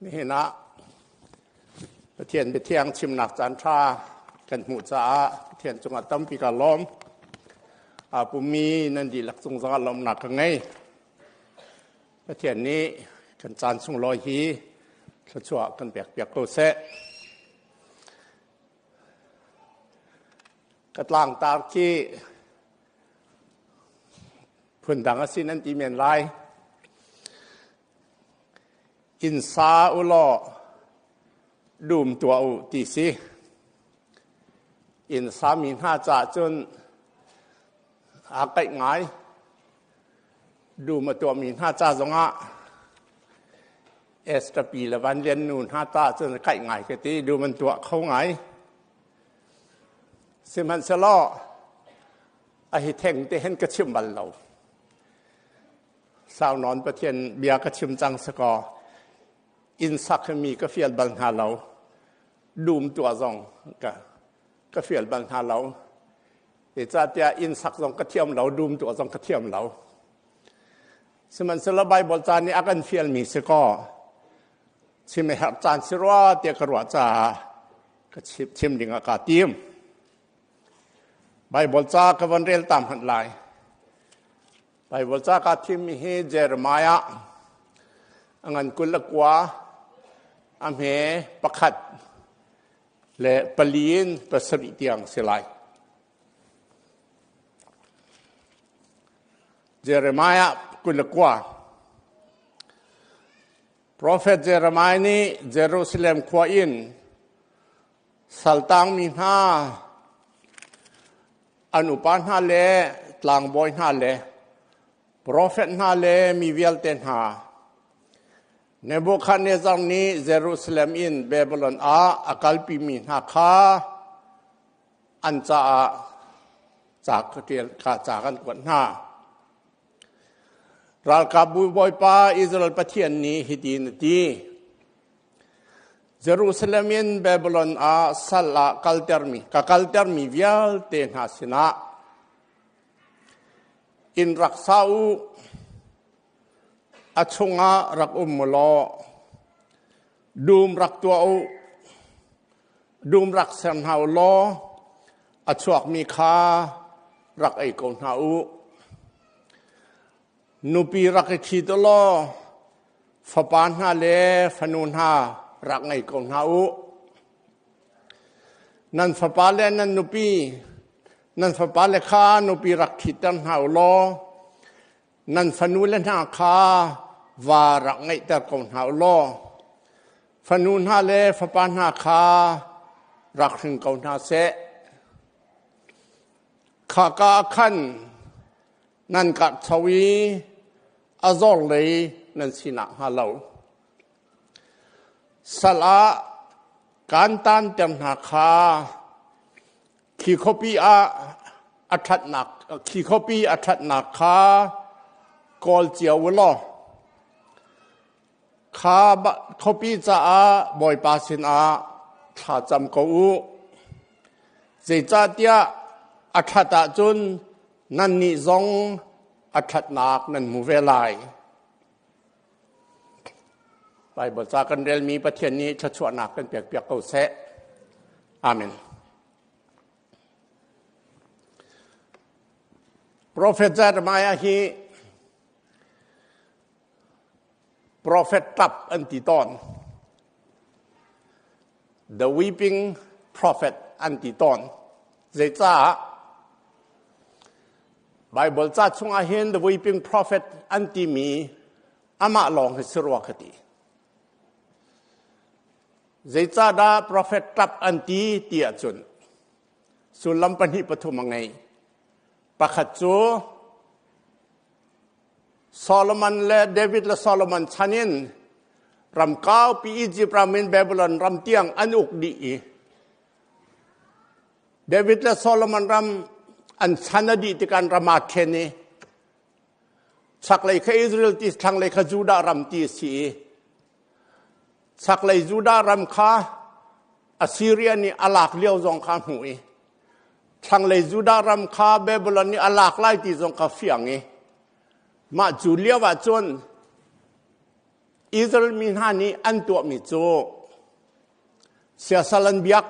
Nihin ah Pathian biathiang chimnak caan ṭha kan hmuh caah Pathian cungah tampi ka lawm. Aa pummi nan dihlak cung zongah lawmhnak ka ngei. Pathian nih kan caan sunglawi hi thluachuah kan pekpiak ko seh. Ka tlangtar khi phundang a si nan ti men lai. Inn sa u law dum tuah u ti si. Inn sami hna caah cun aa kaih ngai. Dum a tuahmi hna ca zongah Esther pi le Van Lian nu hna caah cun kaih ngai ka ti. Dum an tuah kho ngai. Sihmanhsehlaw a hi theng te hen ka chim bal lo. Sau nawn Pathian bia ka chim cang sakaw inn sak hi mi ka fial bal hna lo. Dum tuah zong ka ka fial bal hna lo. Zeicahtiah inn sak zong ka thiam lo, dum tuah zong ka thiam lo. Sihmanhsehlaw Baibal ca nih a kan fialmi si kaw chim a herh caan si rua tiah ka ruah caah ka chim ding ah kaa tim. Baibal ca ka von rel ta hmanh lai. Baibal ca kaa thimmi hi Jeremiah a ngan 29 a hme 1 le 4 in 7 tiang si lai. Jeremiah 29. Profet Jeremiah nih Jerusalem khua in saltangmi hna an upa hna le tlangbawi hna le profet hna le mi vialte hna Nebuchadnezzar nih Jerusalem in Babylon ah a kalpimi hna kha an caah ca ka ṭial kha ca kan kuat hna. Ralkapbu Bawipa Israel Pathian nih hitin a ti. Jerusalem in Babylon ah sal ah kaltermi ka kaltermi vialte hna sinah inn rak sa u, a chungah rak um u law dum rak tuah u, dum rak ser hna u law a chuakmi kha rak ei ko hna u. Nupi rak i ṭhit u law fapa hna le fanu hna rak ngei ko hna u. Nan fapa le nan nupi, nan fapa le kha nupi rak ṭhitter hna u law nan fanu le hna kha va rak ngeihter ko hna u law fanu hna le fapa hna kha rak hring ko hna seh. Khaka ah khan nan karhcho i a zor lei nan si nakhnga lo. Sal ah kaan taanter hna kha khi khuapi ah a ṭhatnak khi khuapi a ṭhatnak kha kawl cio u law kha khuapi caah Bawipa sinah thla cam ko u. Zeicahtiah a ṭhat ahcun nannih zong a ṭhatnak nan hmu ve lai. Baibal ca kan relmi Pathian nih thluachuahnak kan pekpiak ko seh. Amen. Prophet Jeremiah hi prophet ṭap an ti tawn. The weeping prophet an ti tawn. Zeicah? Bible ca chungah hin the weeping prophet an timi amah lawng hi si rua ka ti. Zeicahdah prophet ṭap an ti ti ahcun sullam pahnih pathum a ngei. Pakhat cu Solomon le David le Solomon chan in ram kaupi Egypt ram in Babylon ram tiang an uk dih i David le Solomon ram an chan a dih tikah ram aa ṭhen i chaklei kha Israel ti thlanglei kha Judah ram ti a si i chaklei Judah ram kha Assyria nih a lak lio zong kha hmuh i thlanglei Judah ram kha Babylon nih a lak lai ti zong kha fiang i mah cu lio ah cun Israel mi hna nih an tuahmi cu siasal an biak.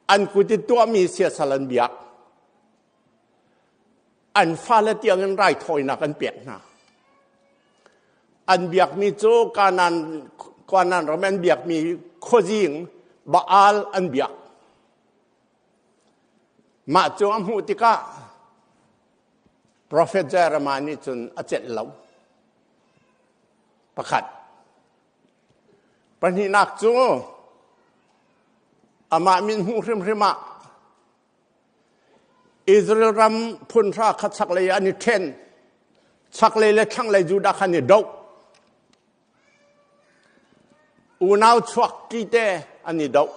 An kut i tuahmi siasal an biak. An fale tiangin raithawinak an pek hna. An biakmi cu Kanaan, Kanaan ram an biakmi khuazing Baal an biak. Mah cu a hmuh tikah Profet Jeremiah nih cun a celh lo. Pakhat. Pahnihnak cu amah min hmuh hrimhrim ah Israel ram phunhra kha chaklei an i ṭhen. Chaklei le thlanglei Judah kha an i doh. Unau chuak ṭi te an i doh.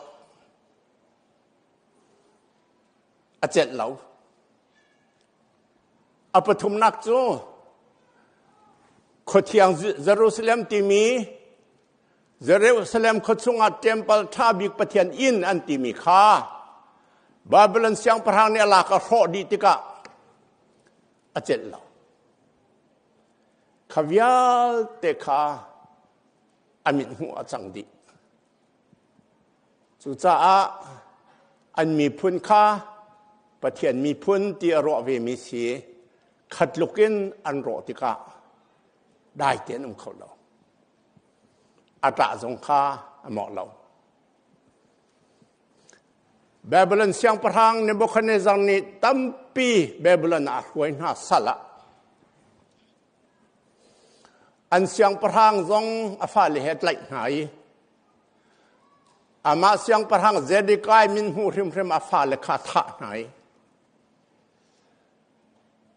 A celh lo. A pathumnak cu khuathiang Jerusalem timi Jerusalem khua chungah temple ṭha bik Pathian inn an timi kha Babylon siangpahrang nih a lak a hrawh dih tikah a celh lo. Kha vialte kha a mithmuh a cang dih. Cucaah an miphun kha Pathian miphun ti a ruah vemi si khatluk in an rawh tikah dai tein um kho lo. A ṭah zong kha a mawh lo. Babylon siangpahrang Nebuchadnezzar nih tampi Babylon ah a hruai hna sal ah An siangpahrang zong a fale he tlaih hna i amah siangpahrang Zedekiah min hmuh hrimhrim a fale kha thah hna i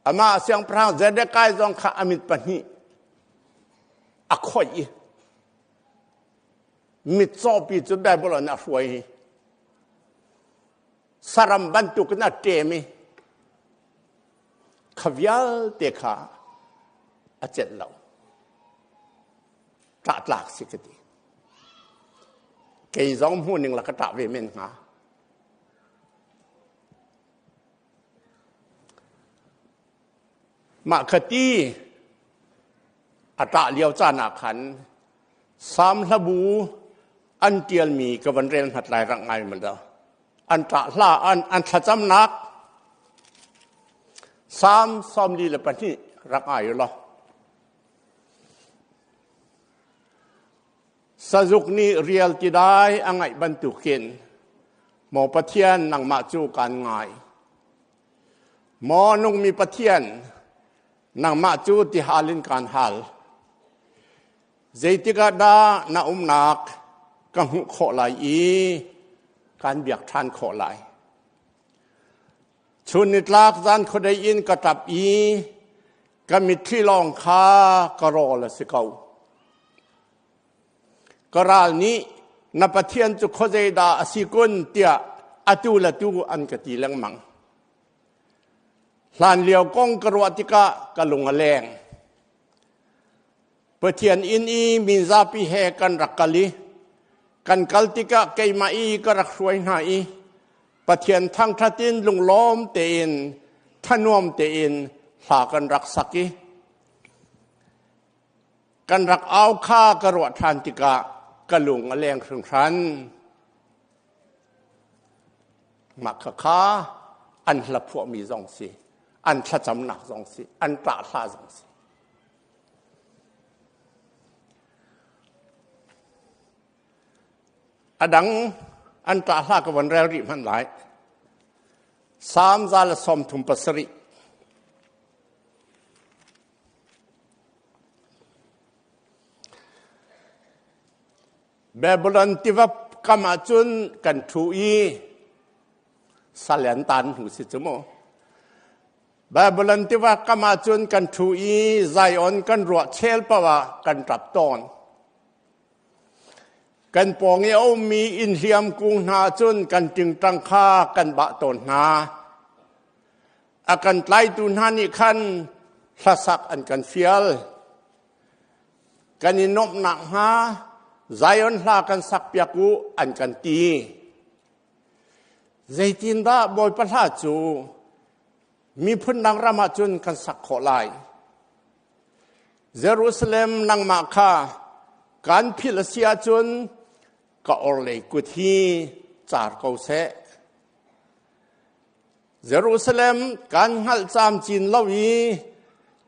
amah siangpahrang Zedekiah zong kha a mit pahnih a khoih i mitcawpi cu Babylon a hruai i saram bantukin a ṭem i Kha vialte kha a celh lo. Ṭah tlak si ka ti. Kei zong hmu ning la ka ṭah ve men hnga. Mah kha ti a ṭah lio caan ah khan Salm hlabu an ṭialmi ka van rel hmat lai rak ngai ma An ṭah hla an thlacamnak Salm 42 rak ngai u law. Sazuk nih rial tidai a ngaih bantukin maw Pathian nangmah cu kaan ngai. Maw nungmi Pathian nangmah cu tihal in kaan hal. Zeitik ah dah na umnak ka hmuh khawh lai i kaan biak ṭhan khawh lai? Chun nitlak zan khuadei in ka ṭap i ka mitthli lawng kha ka rawl a si ko. Ka ral nih na Pathian cu khuazei dah a si kun tiah atu le tu an ka ti lengmang. Hlanlio kong ka ruah tikah ka lung a leng. Pathian inn i mizapi he kan rak kal i kan kal tikah keimah i ka rak hruai hna i Pathian thangṭhat in lunglawm tein thanuam tein hla kan rak sak i kan rak au kha ka ruah ṭhan tikah ka lung a leng hringhran. Mah khakha an hla phuahmi zong si, an thlacamnak zong si, an ṭah hla zong si. A dang an ṭah hla ka von rel rih hmanh lai. Salm 137. Babylon tiva kam ah cun kan ṭhu i sal an tan hnu si cu mu. Babylon tiva kam ah cun kan ṭhu i Zion kan ruah chel paoh ah kan ṭap tawn. Kan pawng i a ummi innhliam kung hna cun kan ṭingṭang kha kan bah tawn hna. A kan tlaitu hna nih khan hlasak an kan fial. Kan i nuamh nakhnga Zion hla kan sakpiak u an kan ti. Zeitindah Bawipa hla cu miphun dang ram ah cun kan sak khawh lai? Jerusalem nangmah kha kan philh a si ahcun ka orhlei kut hi car ko seh. Jerusalem kan hngalh camcin lo i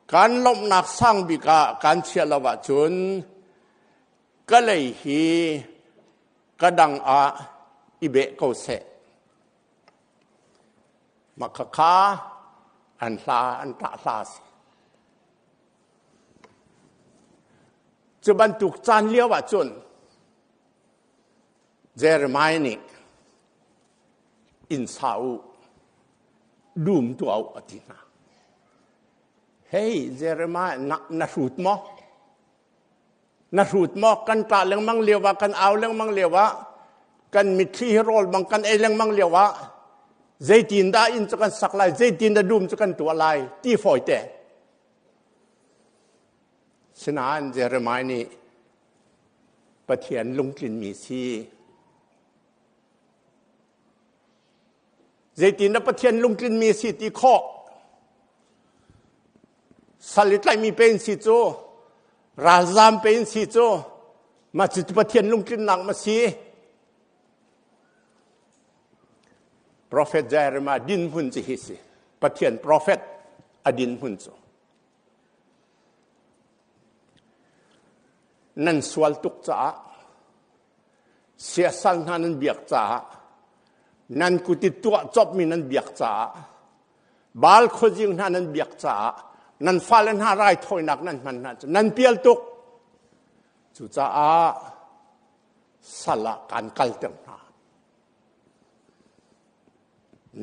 kan lawmhnak sang bik ah kan chiah lo ahcun ka lei hi ka dang ah i beh ko seh. Mah khakha an hla an ṭah hla a si. Cu bantuk caan lio ah cun Jeremiah nih inn sa u, dum tuah u a ti hna. Hey Jeremiah, na, na hrut maw? Na hrut maw? Kan ṭah lengmang lio ah, kan au lengmang lio ah, kan mitthli hi rawl bang kan ei lengmang lio ah, zeitin dah inn cu kan sak lai, zeitin dah dum cu kan tuah lai, ti fawi te. Sinain Jeremiah nih Pathian lungtlinmi si. Zeitin dah Pathian lungtlinmi si ti khawh? Sal i tlaihmi pen si cu, ralzaam pen si cu, mah cu Pathian lungtlinnak ma si? Prophet Jeremiah dinhmun cu hi si. Pathian prophet a dinhmun cu. Nan sual tuk caah siasal hna nan biak caah nan kut i tuah copmi nan biak caah Baal khuazing hna nan biak caah nan fale hna raithawinak nan hman hna cu nan pial tuk. Cucaah sal ah kaan kalter hna.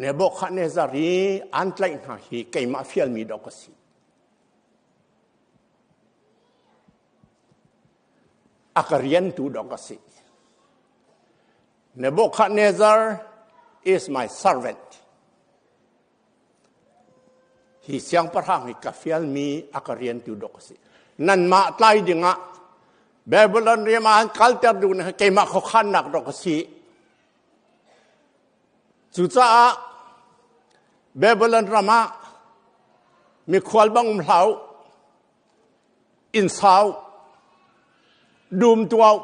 Nebuchadnezzar i aan tlaih hna hi keimah fialmi dawk a si. A ka riantu dawk a si. Nebuchadnezzar is my servant. Hi siangpahrang hi ka fialmi a ka riantu dawk a si. Nanmah tlai dingah Babylon riam ah an kalter duh na keimah khuakhannak dawk a si. Cucaah Babylon ram ah mikhual bang um hlah u, inn sau, dum tuah u.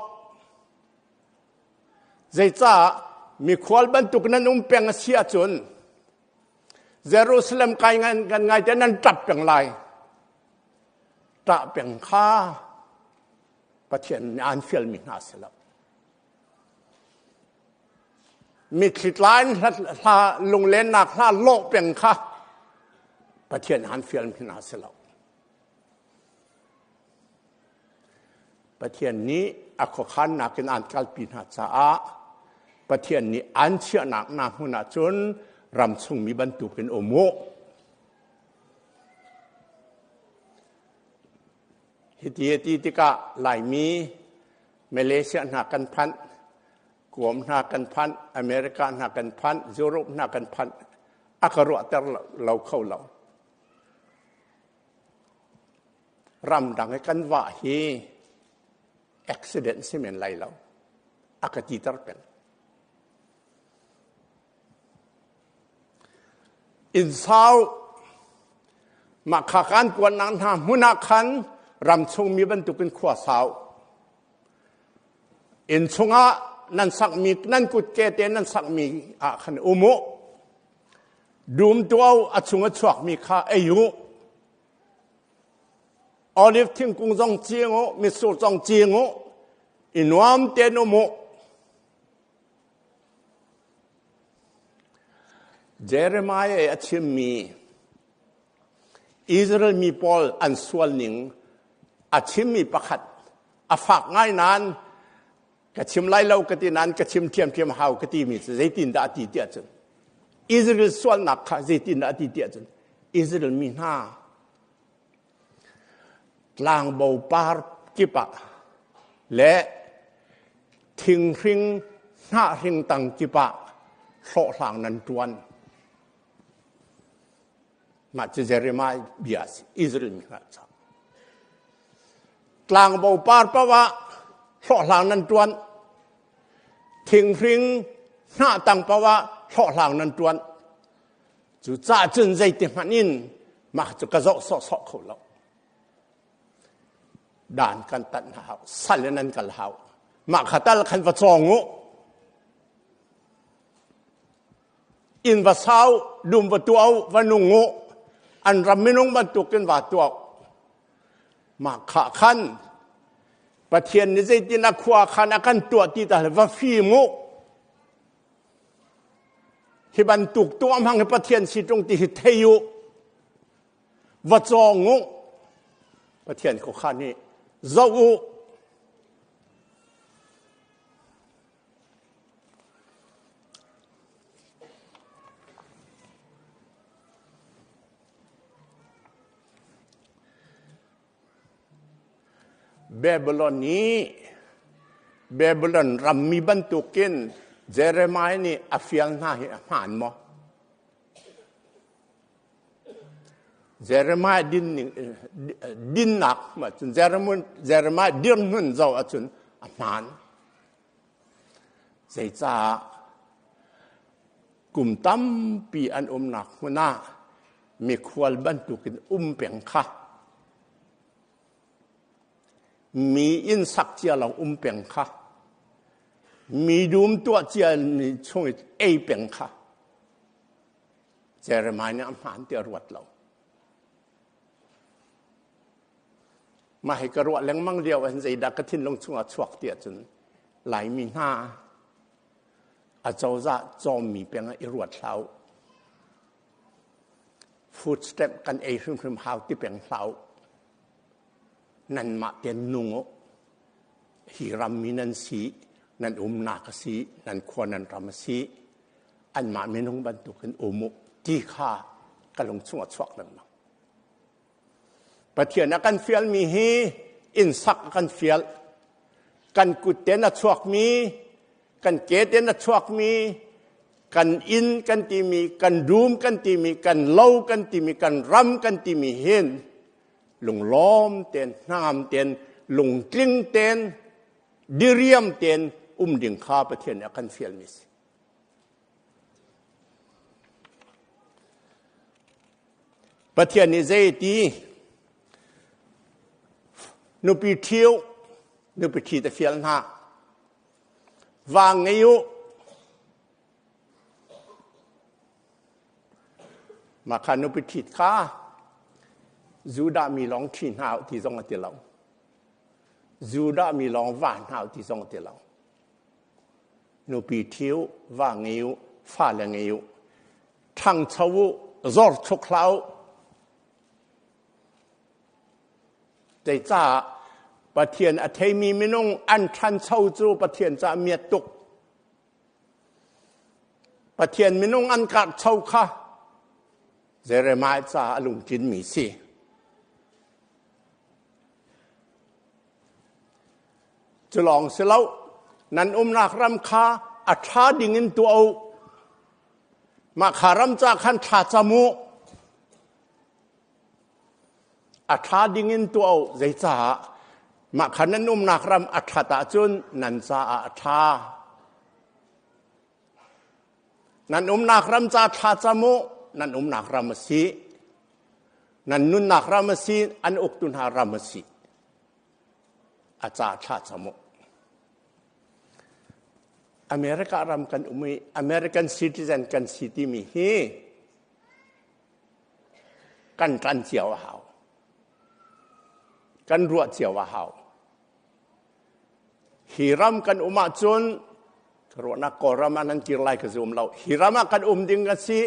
Zeicah mikhual bantuk nan um peng a si ahcun Jerusalem kai ngan kan ngai te nan ṭap peng lai. Ṭah peng kha Pathian nih aan fialmi hna si lo. Mitthli tla in hla lunglennak hla lawh peng kha Pathian aan fialmi hna si lo. Pathian nih a khuakhannak in aan kalpi hna caah Pathian nih aan chiahnak hna hmun ah cun ram chungmi bantukin um u. Hiti a ti tikah Laimi Malaysia hna kan phanh, Guam hna kan phanh, America hna kan phanh, Europe hna kan phanh, a ka ruahter lo kho lo. Ramdang i kan vah hi accident si men lai lo. A ka titer peng. Inn sau mah kha kan kuannak hna hmun ah khan ram chungmi bantukin khua sau. Inn chungah nan sakmi nan kutke te nan sakmi ah khan um u. Dum tuau a chung a chuakmi kha ei u. Olive thingkung zong ciing u, mitsur zong ciing u, i nuam tein um u. Jeremiah i a chimmi Israel mi pawl an sual ning a chimmi pakhat a fak ngai nain ka chim lai lo ka ti nain ka chim ṭhiamṭhiam hau ka timi cu zeitindah a ti tiah cun Israel sualnak kha zeitindah a ti tiah cun Israel mi hna Tlangbo par kip ah le thinghring hnahhring tang kip ah hlawhhlang nan ṭuan. Mah cu Jeremiah bia a si, Israel mi hna ca. Tlangbo par paoh ah hlawhhlang nan ṭuan. Thinghring hnah tang paoh ah hlawhhlang nan ṭuan. Cucaah cun zeiti hmanh in mah cu ka zoh sawhsawh kho lo. Dan kan tat hna hau. Sal in an kal hau. Mah kha tal khan va cawng u. Inn va sau, dum va tuah u, va nung u. An ram minung bantukin va tuah u. Mah kha khan Pathian nih zeitin a khua khan a kan tuah ti ta va fim u. Hi bantuk tuah hmang hi Pathian si ṭung ti hi thei u. Va cawng u. Pathian khuakhan hi zoh u. Babylon i Babylon rammi bantukin Jeremiah nih a fial hna hi a hmaan maw? Jeremiah din dinnak cun Jeremiah dirhmun zoh ahcun a hmaan. Zeicah kum tampi an umnak hmun ah mikhual bantukin um peng kha mi inn sak cia lo um peng kha mi dum tuah cia mi chung i ei peng kha Jeremiah nih a hmaan ti a ruat lo. Mah hi ka ruah lengmang lio ahhin zeidah ka thinlung chungah chuak ti ahcun Laimi hna acozah cawmmi peng ah i ruat hlah u. Food stamp kan ei hrimhrim hau ti peng hlah u. Nanmah tein nung u. Hi rammi nan si, nan umnak a si, nan khua nan ram a si. Anmah minung bantukin um u ti kha ka lung chungah chuak lengmang. Pathian a kan fialmi hi inn sak a kan fial. Kan kut ten a chuakmi, kan ke ten a chuakmi, kan inn kan timi, kan dum kan timi, kan lo kan timi, kan ram kan timi hin lunglawm ten, hnangam ten, lungtling ten, diriam ten um ding kha Pathian nih a kan fialmi si. Pathian nih zei ti nupi ṭhiu nupi ṭhi te fial hna va ngei u mah kha nupi ṭhit kha Judah mi lawng ṭhi hna u ti zong a ti lo Judah mi lawng va hna u ti zong a ti lo Nupi ṭhi u, va ngei u, fale ngei u. Ṭhangcho u, zorchuk hlah u. Zeicah Pathian a theimi minung an ṭhancho cu Pathian caah miat tuk. Pathian minung an karhcho kha Jeremiah caah a lungtlinmi si. Cu lawng si lo, nan umnak ram kha a ṭha ding in tuah u. Mah kha ram ca khan thla cam u. A ṭha ding in tuah u. Zeicah? Mah kha nan umnak ram a ṭhat ahcun nan caah a ṭha. Nan umnak ram ca thla cam u. Nan umnak ram a si. Nan nunnak ram a si. An uktu hna ram a si. A ca thla cam u. America ram kan um i American citizen kan si timi hi kan ṭan cio a hau. Kan ruah cio a hau. Hi ram kan um ahcun ruahnak Kawlram ah nan kir lai ka zum lo. Hi ram ah kan um ding kan si,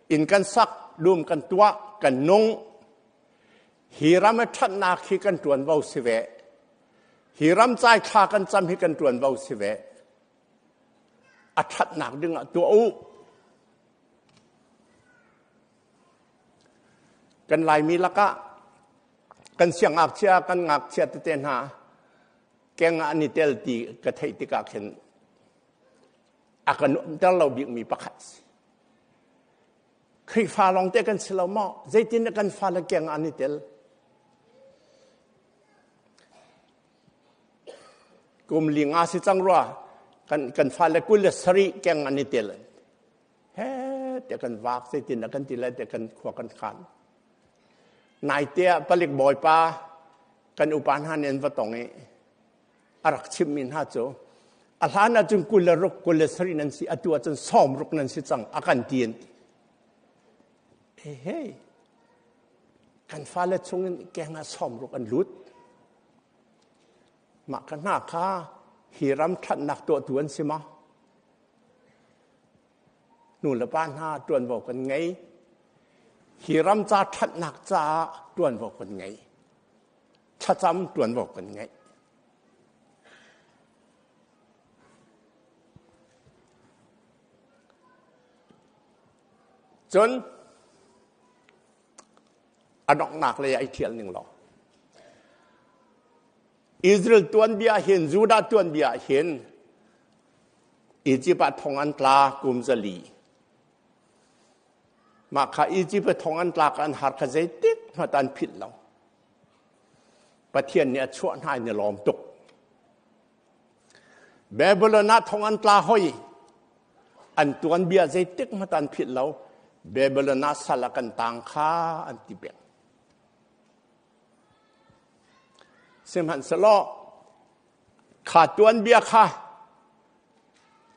inn kan sak, dum kan tuah, kan nung. Hi ram a ṭhatnak hi kan ṭuanvo si ve. Hi ram cai thla kan cam hi kan ṭuanvo si ve. A ṭhatnak ding ah tuah u. Kan Laimi lakah kan siangngakchia kan ngakchia tete hna keng ah an i tel ti ka theih tikah khin a ka nuamter lo bikmi pakhat si. Khrihfa lawng te kan si lo maw? Zeitin kan fale keng ah an i tel? Kum li nga si cang rua kan kan fale 27 keng an i tel. He te kan vak zeitin kan ti lai te kan khua kan khan. Naite ah palik bawipa Kan upa hna nih an va tong i a rak chimmi hna cu a hlan ahcun 26 27 nan si, atu ahcun 60 nan si cang a kan ti an ti. Hei, kan fale chungin keng ah 60 an lut. Mah ka hna kha hi ram ṭhatnak tuahtu an si ma? Nu le pa hna ṭuanvo kan ngei. Hi ram ca ṭhatnak caah ṭuanvo kan ngei. Thlacam ṭuanvo kan ngei. Cun a donghnak lei ah i ṭhial ning law Israel tuanbia hin Judah tuanbia hin Egypt ah thong an tla kum 400. Mah kha Egypt ah thong an tlak an har kha zeitik hmanh an philh lo. Pathian nih a chuah hna in i lawm tuk. Babylon ah thong an tla hoi. An tuanbia zeitik hmanh an philh lo. Babylon ah sal a kan tang kha an ti peng. Sihmanhsehlaw kha tuanbia kha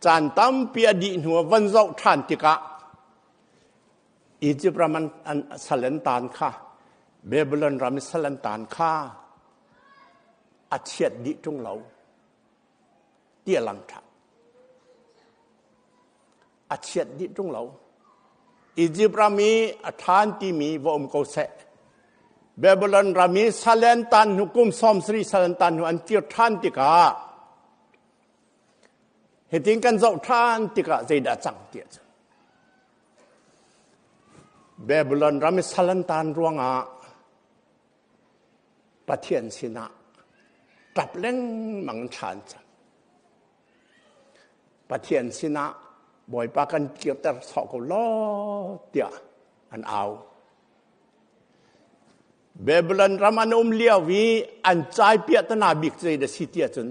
caan tampi a dih hnu ah van zoh ṭhan tikah Egypt ram an sal an tan kha Babylon ram i sal an tan kha a chiat dih ṭung lo ti a lang ṭhan. A chiat dih ṭung lo. Egypt ram i a ṭhan timi va um ko seh. Babylon ram i sal an tan hnu kum 70 sal an tan hnu an kir ṭhan tikah hitin kan zoh ṭhan tikah zeidah cang ti ahcun Babylon ram i sal an tan ruangah Pathian sinah ṭap lengmang thla an cam. Pathian sinah Bawipa kan kirter sawh ko law tiah an au. Babylon ram an um lio i an cai piahtana bik zei da si ti ahcun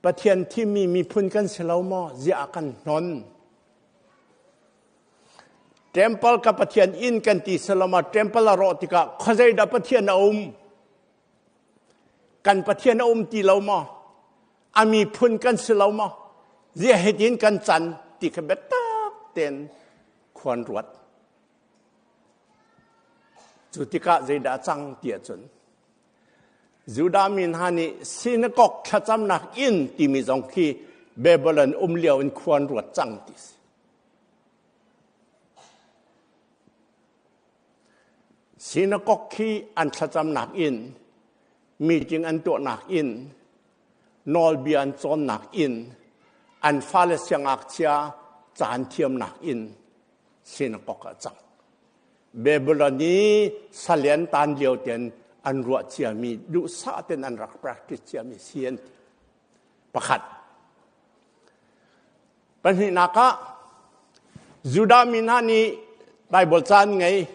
Pathian thimmi miphun kan si lo maw? Ziah kan hnon. Temple ka Pathian inn kan ti salama temple a rawh tikah khuazei dah Pathian a um? Kan Pathian a um ti lo maw? A miphun kan si lo maw? Ziah hitin kan can ti kha biatak tein khuan ruat. Cu tikah zeidah cang ti ahcun Judah mi hna nih sinakok thlacamnak inn timi zong khi Babylon um lio in khuan ruat cang ti si. Sinakok khi an thlacamnak inn, meeting an tuahnak inn, nawlbia an cawnnak inn, an fale siangngakchia caan thiamnak inn sinakok ah cang. Babylon i salian tan lio ten an ruah ciami duhsah ten an rak practice ciami si an ti. Pakhat. Pahnihnak ah Judah mi hna nih Bible ca an ngei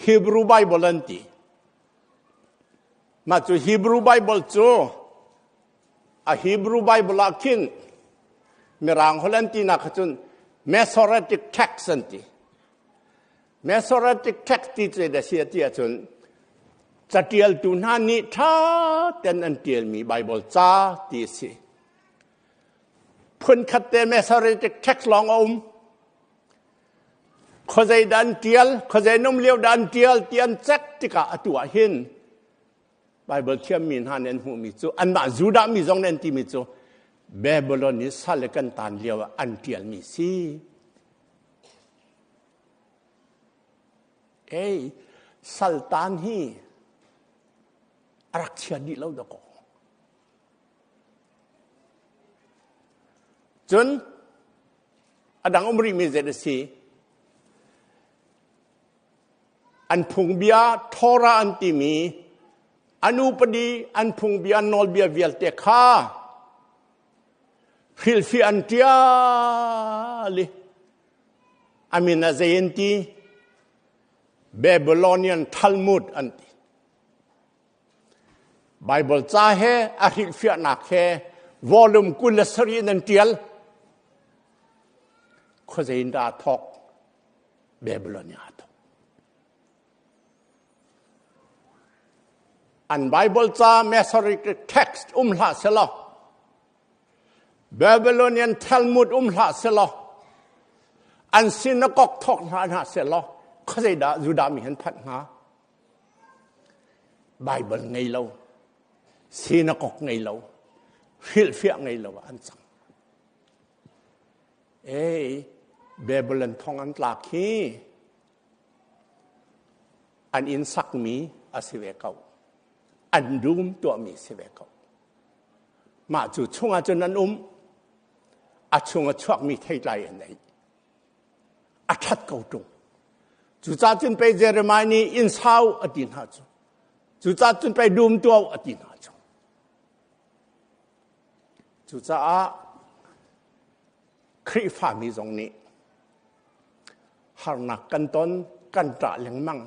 Hebrew Bible an ti. Mah cu Hebrew Bible cu a Hebrew Bible ah khin Mirang holh an tinak kha cun Masoretic text an ti. Masoretic text ti cu da si ti ahcun catialtu hna nih ṭha ten an ṭialmi Bible ca ti a si. Phunkhat te Masoretic text lawng a um. Khuazei dah an ṭial, khuazei num lio dah an ṭial ti an cek tikah atu ah hin Bible thiammi hna nih an hmuhmi cu anmah Judah mi zong nih an timi cu Babylon i sal i kan tan lio ah an ṭialmi si. Ei, saltan hi a rak chia dih lo dakaw. Cun a dang um rihmi zei a si? An phungbia Torah an timi an upadi an phungbia nawlbia vialte kha hrilhfiah an ṭial i a min a zei an ti? Babylonian Talmud an ti. Bible ca he a hrilhfiahnak he volume 27 in an ṭial. Khuazei in dah aa thawk? Babylon in aa thawk. An Bible ca Masoretic text um hlah selaw, Babylonian Talmud um hlah selaw, an synagogue thawk hna hna selaw, khuazei dah Judah mi han phanh hnga? Bible ngei lo, synagogue ngei lo, hrilhfiah ngei lo an cang. Ei, Babylon thong an tlak hi an inn sakmi a si ve ko. An dum tuahmi si ve ko. Mah cu chungah cun an um. A chung a chuakmi theitlai an ei. A ṭhat ko ṭung. Cucaah cun pei Jeremiah nih inn sau a ti hna cu. Cucaah cun pei dum tuau a ti hna cu. Cucaah Khrihfami zong nih harnak kan ton, kan ṭah lengmang.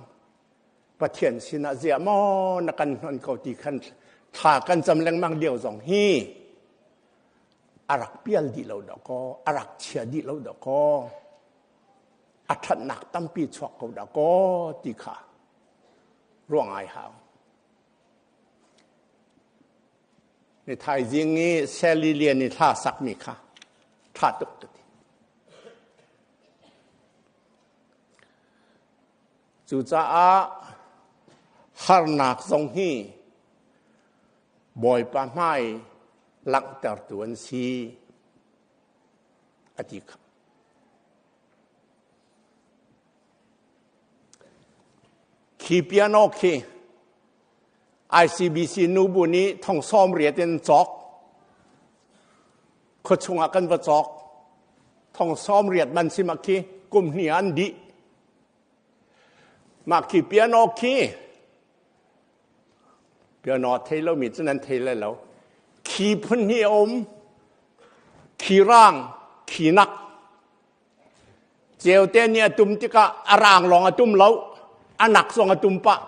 Pathian sinah ziah maw na kan hnon ko ti khan thla kan cam lengmang lio zong hi a rak pial dih lo dawkaw, a rak chia dih lo dawkaw, a ṭhatnak tampi chuak ko dawkaw ti kha ruah ngai hau. Ni thaizing i Sally Lian i hla sakmi kha ṭha tuk ka ti. Cucaah harnak zong hi Bawipa hmai langhtertu an si a ti kha. Khi piano khi ICBC nubu nih thong 80 in cawk. Khuachung ah kan va cawk. Thong 80 man si mak khi kum hnih an dih. Mah khi piano khi piano thei lo mi cu nan thei lai lo. Khi phun hi a um. Khi rang, khi nak. Ceu te nih a tum tikah a rang lawng a tum lo, a nak zong a tum pah.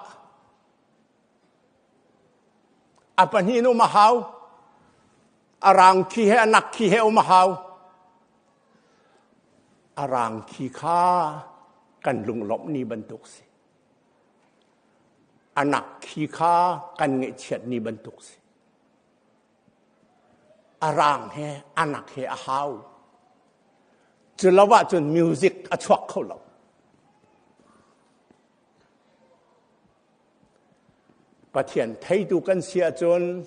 A pahnih in um a hau. A rang khi he a nak khi he um a hau. A rang khi kha kan lunglawmh ni bantuk si. A nak khi kha kan ngaihchiat ni bantuk si. A rang he a nak he a hau. Cu lo ahcun music a chuak kho lo. Pathian theitu kan si ahcun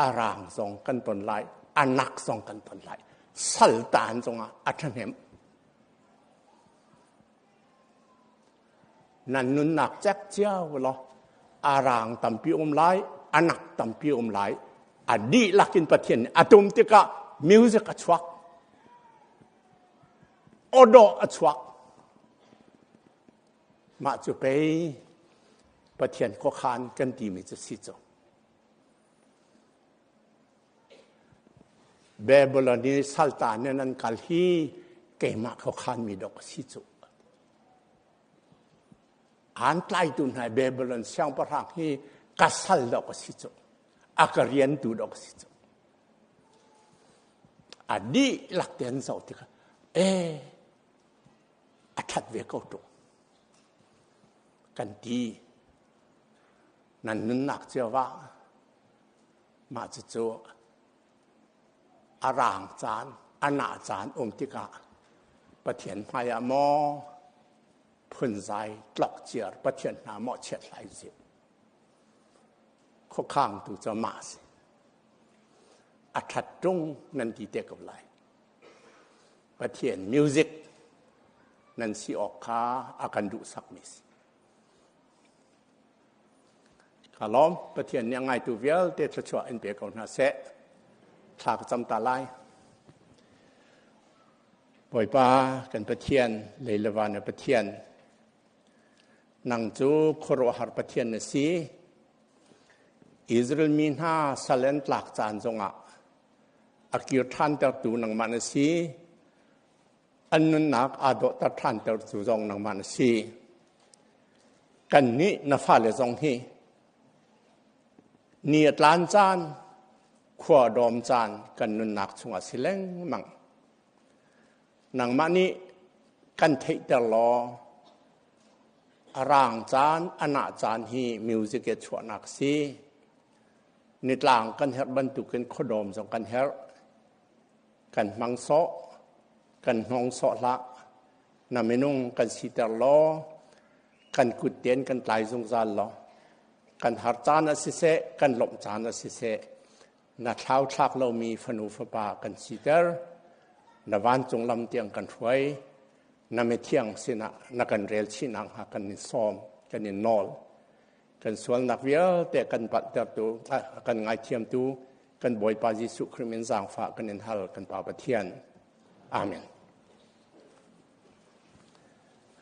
a rang zong kan ton lai, a nak zong kan ton lai. Saltan zongah a ṭhahnem. Nan nunnak cek cio law a rang tampi um lai, a nak tampi um lai. A dihlak in Pathian nih a tum tikah music a chuak. Awdawh a chuak. Mah cu pei Pathian khuakhan kan timi cu si cu. Babylon i saltan in an kal hi keimah khuakhan mi dok a si cu. An tlaitu hna Babylon siangpahrang hi ka sal dok a si cu. A ka riantu dok a si cu. A dihlak te an zoh tikah, ee, a ṭhat ve ko ṭung kan ti. Nan nunnak cio ah mah cucu a raang caan, a nah caan um tikah Pathian hmaiah maw phunzai tlokciar Pathian hna mawhchiat hlai usih. Khuakhangtu cu mah a si. A ṭhat ṭung nan ti te ko lai. Pathian music nan si awk kha a kan duhsakmi si. Ka lawm Pathian nih a ngaitu vialte thluachuah in pe ko hna seh. Thla ka cam ta lai. Bawipa kan Pathian, lei le van na Pathian, nang cu khuaruahhar Pathian na si. Israel mi hna sal an tlak caan zongah a kir ṭhantertu nangmah na si. An nunnak aa dawhter ṭhantertu zong nangmah na si. Kannih na fale zong hi ni a tlan caan, khua a dawm caan kan nunnak chungah si lengmang. Nangmah nih kan theihter law. A rang caan, a nah caan hi music i chuahnak si. Nitlang kan herh bantukin khuadawm zong kan herh. Kan hmang sawh, kan hnong sawh hlah. Na minung kan siter law, kan kut tein kan tlai zungzal law, kan har caan a siseh, kan lawmh caan a siseh, na thlauthlak lomi fanu fapa kan siter. Na vancung lam tiang kan hruai. Na mithiang sinah na kan rel chih nakhnga kan in sawm, kan in nawl. Kan sualnak vialte kan palhtertu, kan ngaithiamtu, kan Bawipa Jesuh Khrih min zaangfah kan in hal, kan Pa Pathian. Amen.